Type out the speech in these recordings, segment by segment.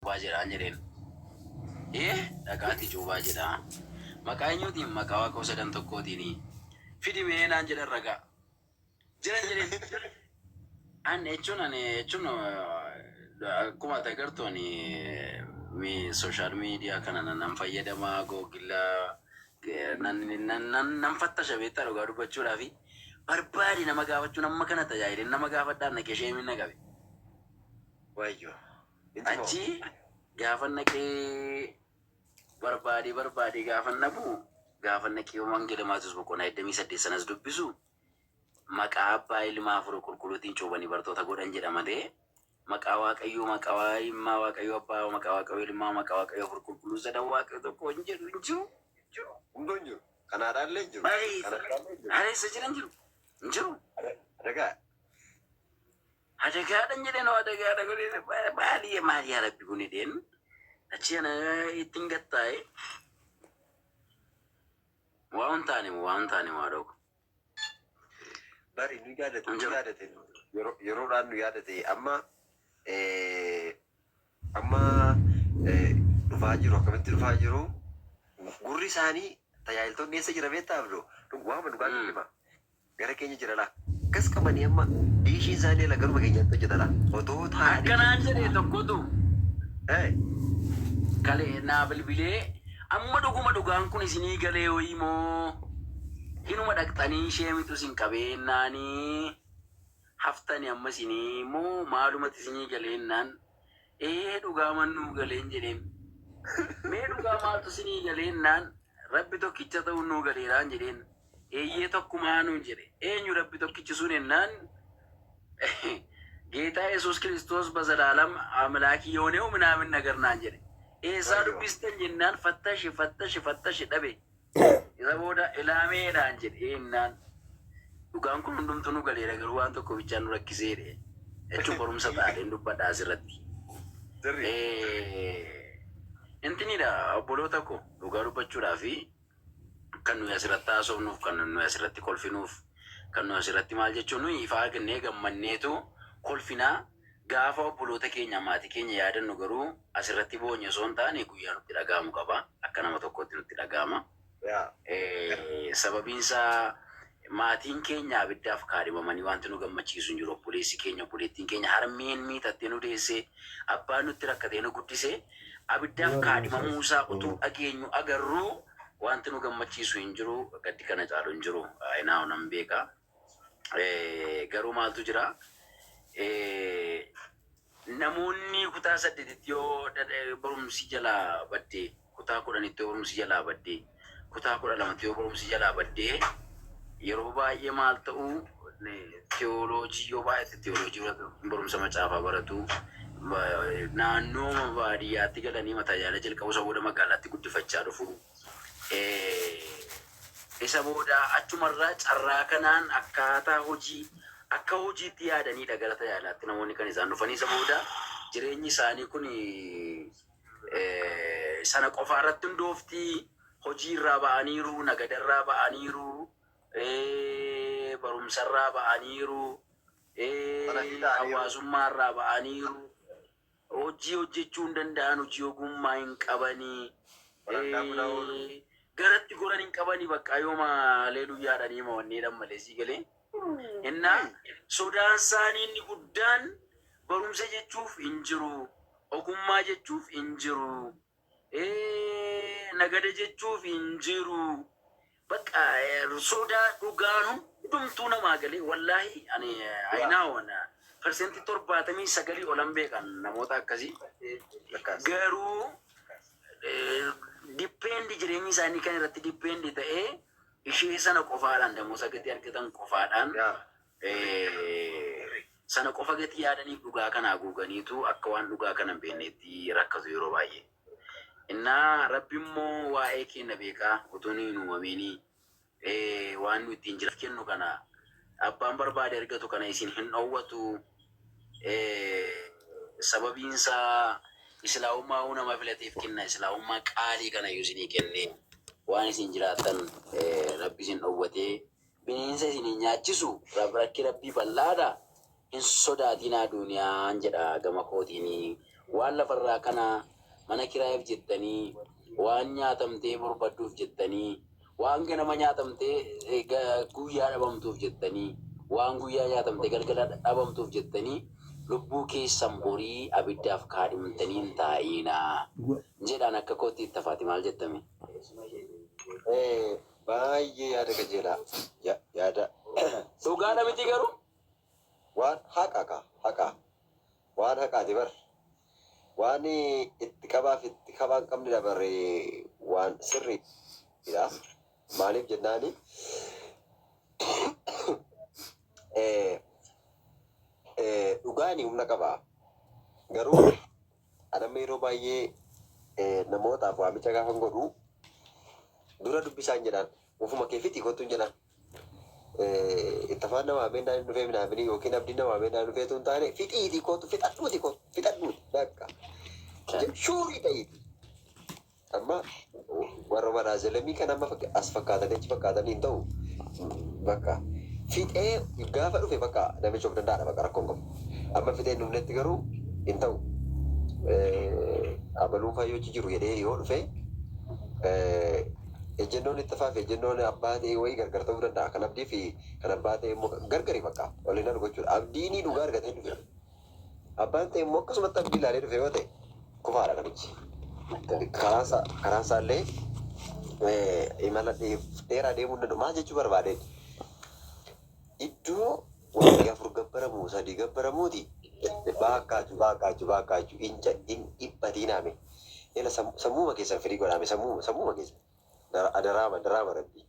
Cuuphaa jedhaan jedheen. Ee dhaqaatii cuuphaa jedhaa. Maqaa eenyuutiin? Maqaa Waaqoo sadan tokkootiini. Fidi mee naan jedhan ragaa. Jiran jedheen. An jechuun ani jechuun akkuma ati agartu ani mi social media kana nan fayyadama googila nan nan nan nan fattasha beektaa dhugaa dubbachuudhaafi barbaade nama gaafachuun amma kana tajaajileen nama gaafadhaan naqee sheemiin na qabe. Wayyoo. Inti moo? Achi gaafan dhaqee barbaadee barbaadee gaafan dhabu gaafan dhaqee Wangeela Maatiyoos boqonnaa 28 sanas dubbisu maqaa abbaa ilmaa hafuura qulqulluutiin cuuphanii bartoota godhan jedha malee maqaa Waaqayyoo maqaa ilmaa Waaqayyoo abbaa maqaa Waaqayyoo ilmaa maqaa Waaqayyoo hafuura qulqulluu sadan Waaqayyo tokko hin jedhu hin jiru. Hunduu hin jiru. Kan haadhaallee hin jiru. Kan abbaallee hin jiru. Haala eessa jiran jiru? Hin jiru. Adagaa. Adagaadhan jedheen hoo adagaadha godhee maali maali yaa rabbi kun jedheen achi ana ittiin gattaa'e waa hin taane moo waa hin taane moo haadha koo. Bari nu yaadate Hin nu jiru. yaadate yeroo yeroodhaan nu yaadate amma eh, amma eh, dhufaa jiru akkamitti dhufaa jiru gurri isaanii tajaajiltoonni eessa jira beektaa abdoo waama dhugaa hima Gara keenya jira laa. Akkas qabanii amma diishiin isaanii ala garuma keenyaatti hojjeta laa. Otoo taa'anii. Akkanaan jedhe tokkotu Eh. kale naa bilbilee amma dhuguma dhugaan kun isinii galee wayii moo hinuma dhaqxanii ishee mitu isin qabeennaanii haftani amma isinii moo maalumatti isinii galeennaan ee dhugaaman nuu galeen jedheen mee dhugaa maaltu isinii galeennaan rabbi tokkicha ta'uun nuu galeeraan jedheen Eeyyee tokkumaa nuun jedhe. Eenyu Rabbi tokkichi sun jennaan Geetaa Yesuus Kiristoos bazalaalam amlaaki yoonew minaamin nagar naan jedhe. Eessaa Wayyoo. dubbistan jennaan fattashe fattashe fattashe dhabe. Isa booda ilaamee naan jedhe jennaan dhugaan kun hundumtuu nu galeera garuu waan tokko bichaan nu rakkisee jedhe. Jechuun barumsa taa'een dubbadha asirratti. Sirrii. Intinidha obboloota koo dhugaa dubbachuudhaa fi kan nuyi asirratti haasofnuuf, kan nuyi asirratti kolfinuuf, kan nuyi asirratti maal jechuun nuyi ifa argannee gammanneetu kolfinaa gaafa obboloota keenya maatii keenya yaadannu garuu asirratti boonya osoo hin taane guyyaa nutti dhaga'amu qaba. Akka nama tokkootti nutti dhaga'ama. Yaa. Sababiin isaa maatiin keenya abiddaaf kaadhimamanii wanti nu gammachiisu hin jiru. Obboleessi keenya, obboleettiin keenya harmeen miixattee nu deessee, abbaan nutti rakkatee nu guddisee abiddaaf kaadhimamuu isaa utuu dhageenyu agarruu wanti nu gammachiisu hin jiru. Gaddi kana caalu hin jiru. Inaa nan beeka. Garuu maaltu jira? Namoonni kutaa saddeetitti yoo barumsi jalaa baddee, kutaa 10tti yoo barumsi jalaa baddee, kutaa 12tti yoo barumsi jalaa baddee yeroo baay'ee maal ta'u tiyooloojii yoo baay'ate tiyooloojii barumsa macaafaa baratu naannoo baadiyyaatti galanii tajaajila jalqabu isa booda magaalaatti guddifachaa dhufu. Isa booda achumarraa carraa kanaan akkaataa hojii akka hojiitti yaadaniidha gara tajaajilaatti namoonni kan isaan dhufanii isa booda jireenyi isaanii kun sana qofaa irratti hundoofti hojii irraa ba'aniiru nagadarraa ba'aniiru barumsarraa ba'aniiru Salafii ta'aniiru. hawaasummaarraa ba'aniiru hojii hojjechuu hin danda'an hojii ogummaa hin qabanii Barandaa bunaa oolu. Garatti goran hin qabanii bakka yooma haleeluyyaadhanii hima wanneedhan malee sii galee. Innaa sodaan isaanii inni guddaan barumsa jechuuf hin jiru, ogummaa jechuuf hin jiru, nagada jechuuf hin jiru. Bakka sodaa dhugaan hundumtuu namaa galee wallaahi ani ayinaa 79% olan beekan namoota akkasii. Akkas. Garuu depend jireenyi isaanii kan irratti depend ta'ee ishee sana qofaadhaan damoosa gatii argatan qofaadhaan Yaa. sana qofa gatii yaadaniif dhugaa kana haguuganiitu akka waan dhugaa kana hin beekneetti rakkatu yeroo baay'ee. Innaa Rabbi immoo waa'ee keenya beekaa utuu nu hin uumamiinii waan nu ittiin jiraaf kennu kana abbaan barbaade argatu kana isin hin dhowwatu. Sababiin isaa islaamummaa uu nama filateef kenna islaamummaa qaalii kana iyyuu isinii kenne waan isin jiraattan Rabbi isin dhowwatee bineensa isin hin nyaachisu rakki Rabbii bal'aadha hin sodaatinaa duuniyaan jedha gama kootiin Waan lafarraa kana mana kiraayiif jettanii, waan nyaatamtee borbadduuf jettanii, waan ganama nyaatamtee guyyaa dhabamtuuf jettanii, waan guyyaa nyaatamtee galgala dhabamtuuf jettanii lubbuu keessan borii abiddaaf kaadhimtanii hin taa'inaa jedhaan. Akka kootti itti hafaati maal jettame? Baay'ee yaada qajeelaa, yaada. Dhugaadha miti garuu? Waan haqa ka haqa waan haqaati bar, waan itti qabaaf itti qabaa hin qabne dabarre, waan sirriidha. Maaliif jennaani, dhugaani humna qaba. Garuu anamma yeroo baay'ee namootaaf waamicha gaafan godhu dura dubbisaan jedhaan, ofuma kee fixii kottuun jedhaan. Itti afaan nama waamee naan dhufee minaamini yookiin abdiin nama waamee naan dhufeetu hin taane, fixiitii kootu, fixadhuuti kootu, fixadhuuti bakka shuurii ta'iiti. Amma warra manaazelamii kan amma as fakkaatanii achi fakkaatanii hin ta'u, bakka fixee gaafa dhufe bakka namicha of danda'aadha, bakka rakkoon qabu. Amma fixee hin dhufnetti garuu hin ta'u. Abaluun fayyoochi jiru jedhee yoo dhufe, ejjennoon itti fi ejjennoon abbaa ta'e wayii gargar ta'uu danda'a. Kan abdii fi kan abbaa ta'e immoo gargari, bakka waliin argu jechuudha. Abdiinii dhugaa argatee dhufe. Abbaan ta'e immoo akkasumatti abdii ilaalee dhufe yoo ta'e kufaadha namichi. Karaan isaallee imala dheeraa deemuu hin danda'u. Maal jechuu barbaadeen? Iddoo waaqni afur gabbaramu, sadii gabbaramuuti. Baakkaachuu, baakkaachuu, baakkaachuu hin dhiphatiinaame. Ela sammuuma keessan firii godhaame, sammuuma keessan. Daraama, daraama rabbii.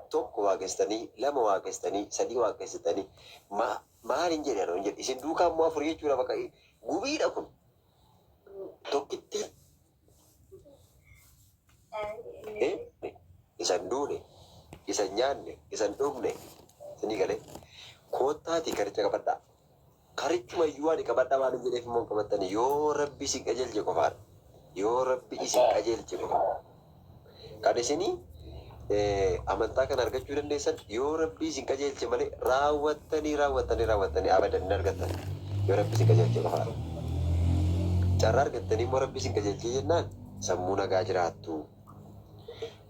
Tokko waaqessitanii, lama waaqessitanii, sadii waaqessitanii maal hin jedhan hin jedhe, isin duukaa immoo afur jechuudha, bakka gubiidha kun. Tokkitti isan duune, isan nyaanne, isan dhugne, isinii galee koottaatii karicha qabadhaa. Karichuma iyyuu ani qabadhaa waan hin jedheef immoo hin qabattani, yoo rabbi isin qajeelche qofaadha. Yoo rabbi isin qajeelche qofaadha. Kan isinii amantaa kana argachuu dandeessan yoo rabbi isin qajeelche malee, raawwattanii raawwattanii raawwattanii abadan hin argattan. Yoo rabbi isin qajeelche qofaadha. Carraa argattanii immoo rabbi isin qajeelchee jennaan sammuu nagaa jiraattu.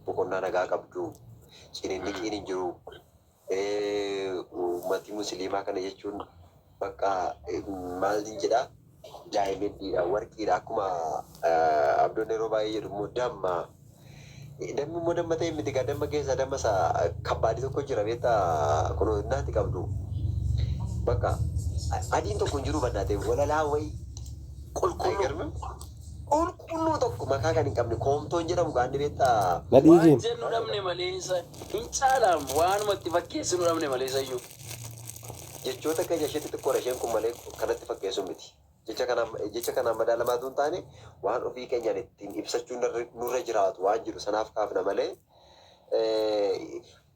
Boqonnaa nagaa qabdu. Ciniinniqiin hin jiru. Uummatni musliimaa kana jechuun bakka maal jedhaa, diamondiidha, warqiidha, akkuma abdoon yeroo baay'ee jedhu immoo damma. Dammi immoo damma ta'e miti gaa, damma keessaa damma isa kabbaadii tokko jira beektaa, kun naatti qabdu. Bakka adiin tokko hin jiru bannaate, walalaa wayii. Qulqulluu. Qulqulluu tokko makaa kan hin qabne koomtoon jedhamu gaanni beektaa. Waan Nadhiitiin. jennu dhabne malee, isa hin caalaam, waanuma itti fakkeessinu dhabne malee isayyuu. Jechoota keenya isheetti xiqqoodha isheen kun malee kanatti fakkeessu miti. Jecha kanaan madaalamaatu hin taane, waan ofii keenyaan ittiin ibsachuu nurra jiraatu waan jiru sanaaf kaafna malee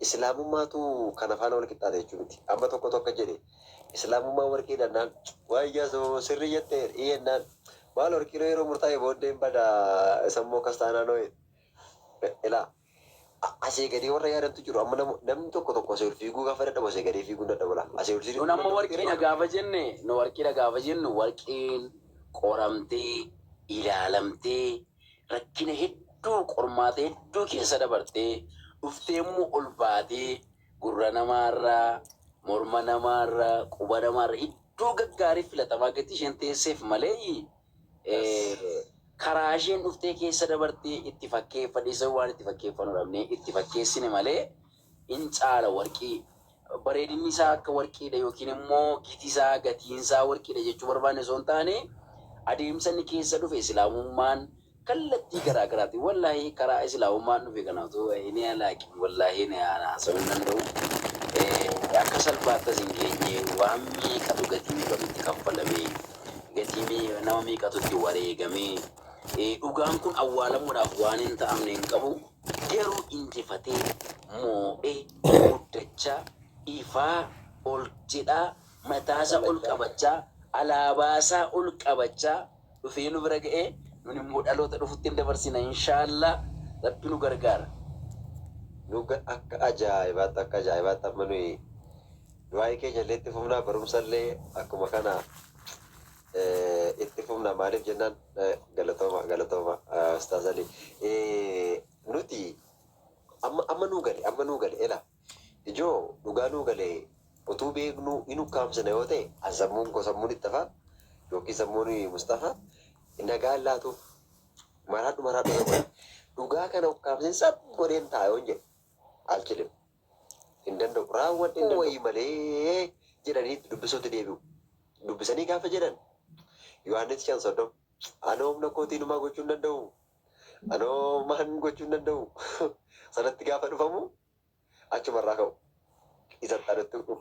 islaamummaatu kan afaan wal qixxaate jechuu miti. Amma tokko tokko jedhe, islaamummaan warqii dhannaan waayyaa soo sirrii jettee dhiyeennaan, maal warqii yeroo murtaa'e booddee hin bada, sammuu akkas taanaan hoo'e. Ilaa, asii gadii warra yaadantu jiru. Amma namni tokko tokko asii ol fiiguu gaafa dadhabu, asii gadii fiiguu hin dadhabu laa. Asii ol Nun amma warqiidha gaafa jenne, nu warqiidha gaafa jennu, warqiin qoramtee ilaalamtee, rakkina hedduu, qormaata hedduu keessa dabartee dhuftee immoo ol baatee gurra namaarraa, morma namaarraa, quba namaarraa iddoo gaggaarii filatamaa gatii isheen teesseef malee, karaa isheen dhuftee keessa dabartee itti fakkeeffadhe isa waan itti fakkeeffannu dhabnee itti fakkeessine malee in caala warqii. Bareedinni isaa akka warqiidha yookiin immoo giti isaa, gatiin isaa warqiidha jechuu barbaanne osoo hin taane, adeemsa inni keessa dhufe, islaamummaan kallattii garaa garaatiin, wallaahi karaa islaamummaan dhufe kanaatu inni alaaqi, wallaahi ni haasa'uu hin danda'u. Akka salphaatti as hin geenye, waan meeqatu, gatii meeqatu itti kaffalamee, gatii nama meeqatu itti wareegamee, dhugaan kun awwaalamuudhaaf waan hin ta'amne hin qabu. Garuu injifatee, moo'ee, guddachaa, ifaa ol jedhaa, mataasaa ol qabachaa, alaabaasaa ol qabachaa dhufee nu bira ga'ee, nun immoo dhaloota dhufutti hin dabarsina, inshaallah rabbi nu gargaara. Nuga akka ajaa'ibaatti, akka ajaa'ibaatti, amma nuyi du'aa'ii keenya illee itti fufnaa, barumsa illee akkuma kana. Itti fufna maaliif jennaan galatooma galatooma Ustaaz Ali. Nuti amma amma nuu gale amma nuu gale ela ijoo dhugaa nuu gale utuu beeknuu hin ukkaamsina yoo ta'e an sammuun koo sammuun itti hafa yookiin sammuun Mustafa nagaan laatuuf maraadhu maraadhu isa godha. Dhugaa kana ukkaamseen sab godheen ta'a yoon jedhe alchilim hin danda'u raawwadhe hin danda'u wayii malee jedhanii itti dubbisuutti deebi'u. Dubbisanii gaafa jedhan Yohaannis 5:30 anoo humna kootiin homaa gochuu hin danda'u. Anoo maan gochuu hin danda'u. Sanatti gaafa dhufamu achumarraa ka'u. Isatti aanutti dhufu.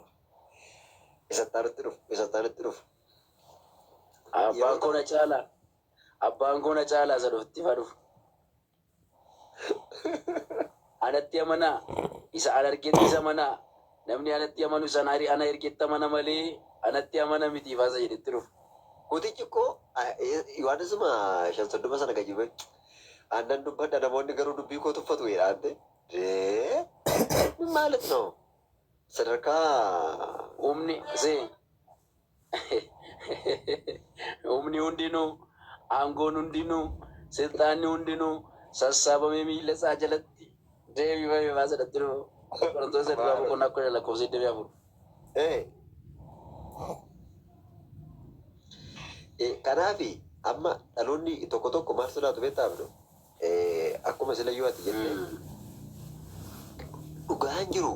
Isatti aanutti dhufu. Isatti aanutti dhufu. Abbaan koo na caala. Abbaan koo na caala isa dhufti fa dhufu. Anatti amanaa. Isa an argetti isa amanaa. Namni anatti amanu isa ana ergetti amana malee anatti amana miti faasa jedhetti dhufu. Kutichi koo Yohaannisuma 5:30 sana gadi bu'e. Aannan dubbadha namoonni garuu dubbii koo tuffatu jedhaante. Maalit no? Sadarkaa Humni see humni hundinuu aangoon hundinuu silxaanni hundinuu sassaabamee miila isaa jalatti deebifamee faasa jedhatti dhufu. Qorontoos duraa boqonnaa 10 lakkoofsa 24. Kanaafi amma dhaloonni tokko tokko maal sodaatu beektaa abdoo? Akkuma silayyuu ati jette dhugaan jiru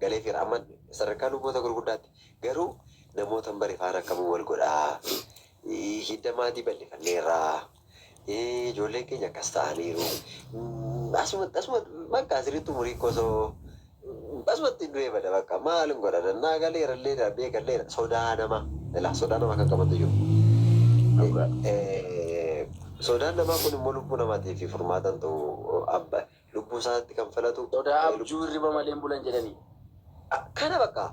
galeefira amma sadarkaa luboota gurguddaatti garuu namoota hin bare faana akkamii wal godhaa hidda maatii bal'ifanneerraa ijoolleen keenya akkas ta'aniiru asumatti asumatti bakka asirratti umurii kosoo asumatti du'ee bada bakka maal hin godha naa galeera illee darbee galeera sodaa nama ilaa sodaa nama kan qabatu jiru. Sodaan namaa kun immoo lubbuu namaatiif furmaata hin ta'u abba lubbuu isaatti kan falatu. Sodaa abjuu hirriba malee hin bulan jedhanii. Kana bakka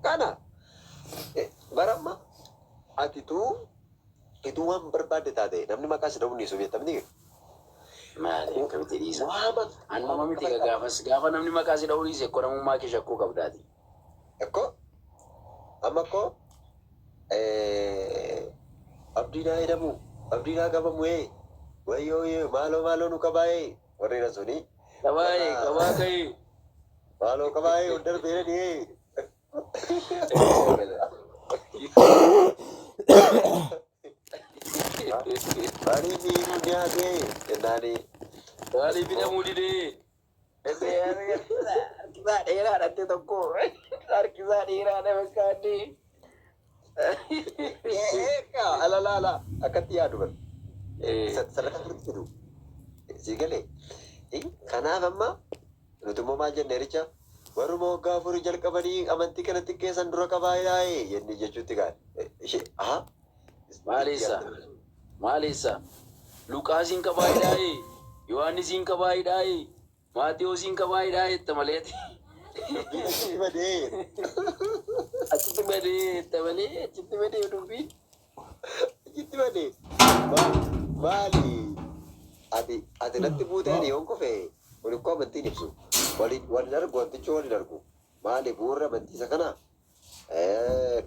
kana baramma atituu ituu waan barbaadde taate namni maqaa si dha'uun dhiisu beektamni. Maali akkamitti dhiisa? An nama miti gaafas gaafa namni maqaa si dha'uu dhiise akkoo namummaa kee shakkuu qabdaati. Akkoo amma akkoo abdiin haa hidhamu abdiin haa qabamu wayyoo maaloo maaloo nu qabaa warreen suni. Qabaayee qabaa ka'ee. Maaloo qabaayee ol darbeeranii. Maaliif hiikuu dhiyaatee jennaani. Maaliif hidhamuu didee? Harkisaa dheeraa dhatte tokko harkisaa dheeraa dha fakkaatti. Eegaa ala laala akkatti yaadu bar. Sadarkaa kanatti fidu. Si galee. Kanaaf amma nuti immoo maal jenne richa warruma waggaa afurii jalqabanii amantii kana xiqqeessan dura qabaa yaa'ee jennee jechuutti gaadhe. Ishee aha. Maalisa? Maalisa? Luqaasiin qabaa hidhaa'ee? Yohaannisiin qabaa hidhaa'ee? Maatiyoosiin qabaa hidhaa'ee jetta malee. Dubbiin achitti badee. Achitti badee jetta malee achitti badee dubbiin. Achitti badee. Maali? Ati ati natti buutee ani yoon kufe kun ikkoo amantiin ibsu. Waliin waliin argu wantichi waliin argu. Maali bu'uurri amantii isa kanaa?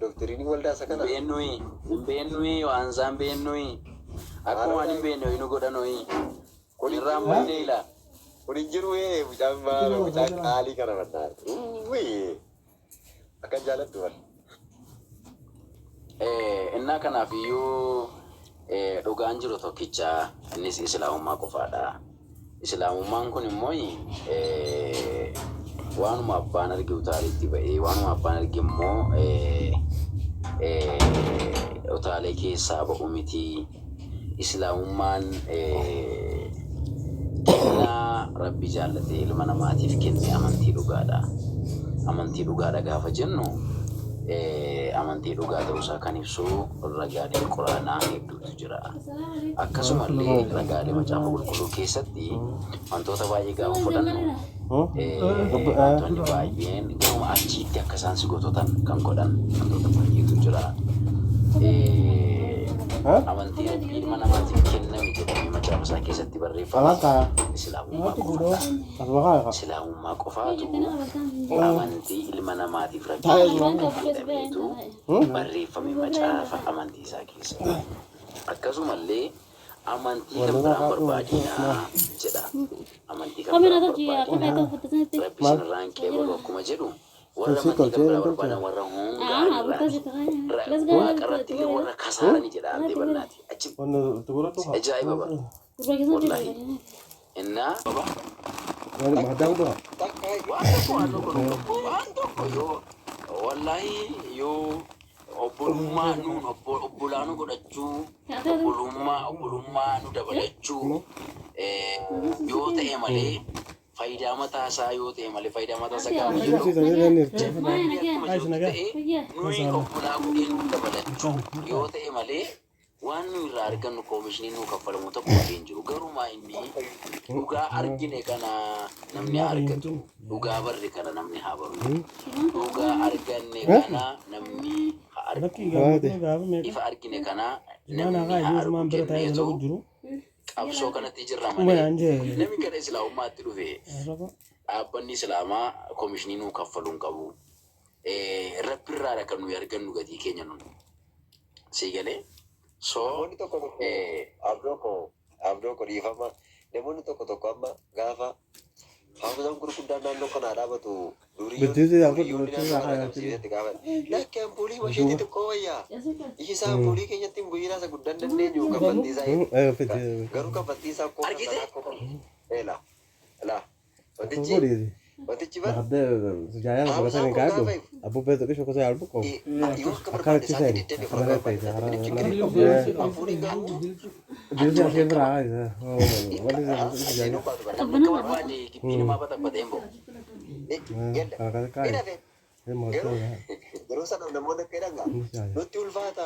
Doktiriinii waldaa isa kana? Hin beennui hin beennui waan isaan beennui akkuma waan hin beekne nu godhanoi. Kun hin Irraan jiru badde ila. Kun hin jiru mucaan maalo mucaan qaalii kana mannaa. Uwwi akkan jaaladhu wal. Innaa kanaaf iyyuu dhugaan jiru tokkicha innis islaamummaa qofaadha. Islaamummaan kun immoo waanuma abbaan arge utaaleetti ba'ee waanuma abbaan arge immoo utaalee keessaa ba'u miti. Islaamummaan kennaa Rabbi jaallatee ilma namaatiif kenne amantii dhugaadha. Amantii dhugaadha gaafa jennu amantii dhugaa ta'uusaa kan ibsu ragaaleen quraanaa hedduutu jira. Akkasumallee ragaalee macaafa qulqulluu keessatti wantoota baay'ee gaafa fudhannu wantoonni baay'een garuma achiitti akka isaan si gototan kan godhan wantoota baay'eetu jira. Amantii Rabbii ilma namaatiif kenname jedhamee macaafa isaa keessatti barreeffame Islaamummaa qofaadha. Islaamummaa qofaatu amantii ilma namaatiif Rabbiin kenname jedhameetu barreeffame macaafa amantii isaa keessatti. Akkasumallee amantii kan biraan barbaadinaa jedha. Amantii kan biraan barbaadinaa. Rabbi isinirraa hin qeebalu akkuma jedhu warra amantii kan biraa barbaadan warra hongaanirraati. Waaqa irratti illee warra kasaarani jedha aantee bannaati. Achi ajaa'iba bara. Wallahi. Innaa baba. Waan tokko waan tokko nu qabu. Waan tokko yoo wallahi yoo obbolummaa nuun obbolaa nu godhachuu obbolummaa obbolummaa nu dabalachuu yoo ta'e malee faayidaa mataa isaa yoo ta'e malee faayidaa mataa isaa gaafa jennu jabinni akkuma jirutti ta'e nuyi obbolaa godhee nu dabalachuu yoo ta'e malee waan nu irraa argannu koomishinii nuu kaffalamu tokko illee hin jiru. Garumaa inni dhugaa argine kana namni haa argatu. Dhugaa barre kana namni haa baru. Dhugaa arganne kana namni haa argu. Ifa argine kana namni haa argu jenneetu qabsoo kanatti jirra malee namni gara islaamummaatti dhufe dhaabbanni islaamaa koomishinii nuu kaffaluu hin qabu. Rabbirraadha kan nuyi argannu gatii keenya nun. Sii galee? So Namoonni tokko tokko abdoo koo abdoo koo dhiifama namoonni tokko tokko amma gaafa haafizaan gurguddaan naannoo kanaa dhaabatu duriyyoonni naannoo kanaa qabsiisetti gaafa lakki ampuulii masheetii xiqqoo wayyaa ishii ampuulii keenyatti hin bu'iinaa isa guddaan dandeenyu kaffaltii isaa garuu kaffaltii isaa akkoo Argite? akkoo eela laa wantichi wantichi bar haafizaan kun gaafa ifu yoo akka barbaade isaatii 24 akka barbaade isaatii minim ችግር የለውም ampuuliin garuu seenuu baatu bara Namni akka barbaade gibbii namaa baxabbatee hin ba'u. Yalla. Hin hafe. Garuu yeroo sana namoonni akka jedhan gaa nutti ulfaata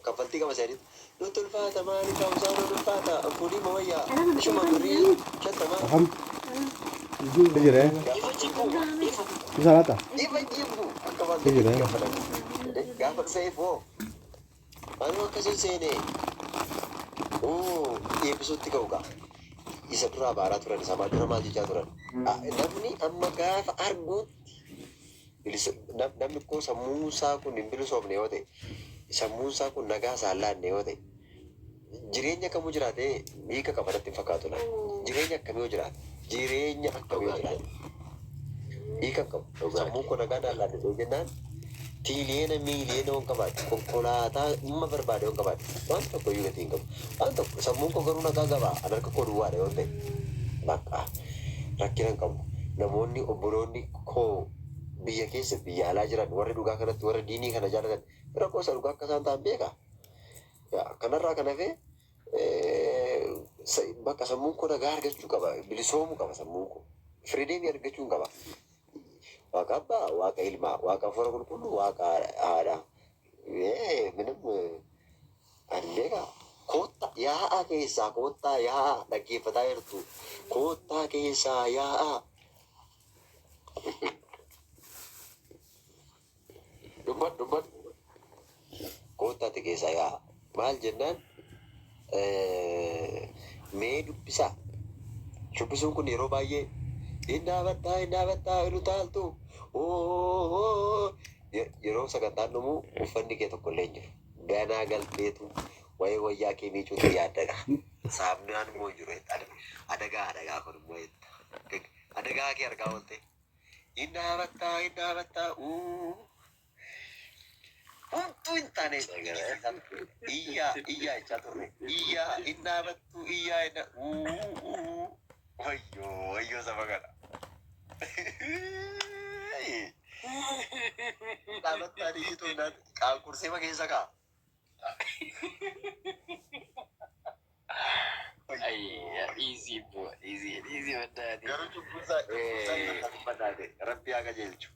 kaffaltii qaba seeritti nutti ulfaata maali kaa'umsaa nutti ulfaata ampuulii ma wayyaa ishuma birrii 50 Ifa jibbu ifa. Ifa jibbu akka waan gatii kaffalan gaafa dhufee ifoo anuu akkasin seenee eebbisuutti ka'u gaa isa duraa baaraa turan isa dura maal jechaa turan namni amma gaafa arguutti namni koo sammuun isaa kun hin bilisoomne yoo ta'e sammuun isaa kun nagaa isaa hin laanne yoo ta'e jireenya kamuu jiraate hiika qaba natti hin fakkaatu na jireenya akkamii yoo jiraate jireenya akkamii yoo jiraate hiika hin qabu sammuun koo nagaa naan laanne ta'e jennaan tiiliyeena miiliyeena yoon qabaadhe konkolaataa dhimma barbaade yoon qabaadhe waan tokko iyyuu gatii hin qabu waan tokko sammuun koo garuu nagaa qaba an harka koo duwwaadha yoo ta'e bakka rakkina hin qabu namoonni obboloonni koo biyya keessa biyya alaa jiran warri dhugaa kanatti warri diinii kana jaalatan rakkoo isa dhugaa akka isaan ta'an beeka. Kanarraa kan hafe bakka sammuun koo nagaa argachuu qaba bilisoomuu qaba sammuun koo freedomii argachuu qaba. Waaqa abbaa, waaqa ilmaa, waaqa hafuura qulqulluu, waaqa haadhaa. ምንም ani beekaa koottaa yaa'aa keessaa koottaa yaa'aa dhaggeeffataa jirtu koottaa keessaa yaa'aa. Dubbadhu dubbadhu. Koottaati keessaa yaa'a. Maal jennaan mee dubbisaa. Shubbisuun kun yeroo baay'ee hin dhaabattaa hin dhaabattaa hin utaaltu yeroo sagantaan dhumu uffanni kee tokko illee hin jiru. Ganaa galteetu waa'ee wayyaa kee miicuutti yaaddaga. Saamnaan immoo hin jiru. Adagaa adagaa kun immoo adagaa kee argaa oolte. Hin dhaabattaa hin dhaabattaa Homtuu hin taane iyyaa iyyaa jechaa turre iyyaa hin dhaabattu iyyaa hin wayyoo wayyoo saba kana. Dhaabattaan iyyituu qaanqursee keessa kaa. Easy bro, easy, easy baddaati. Garuu cubbuunsaa cubbuunsaa baddaate rabbi haa qajeelchu.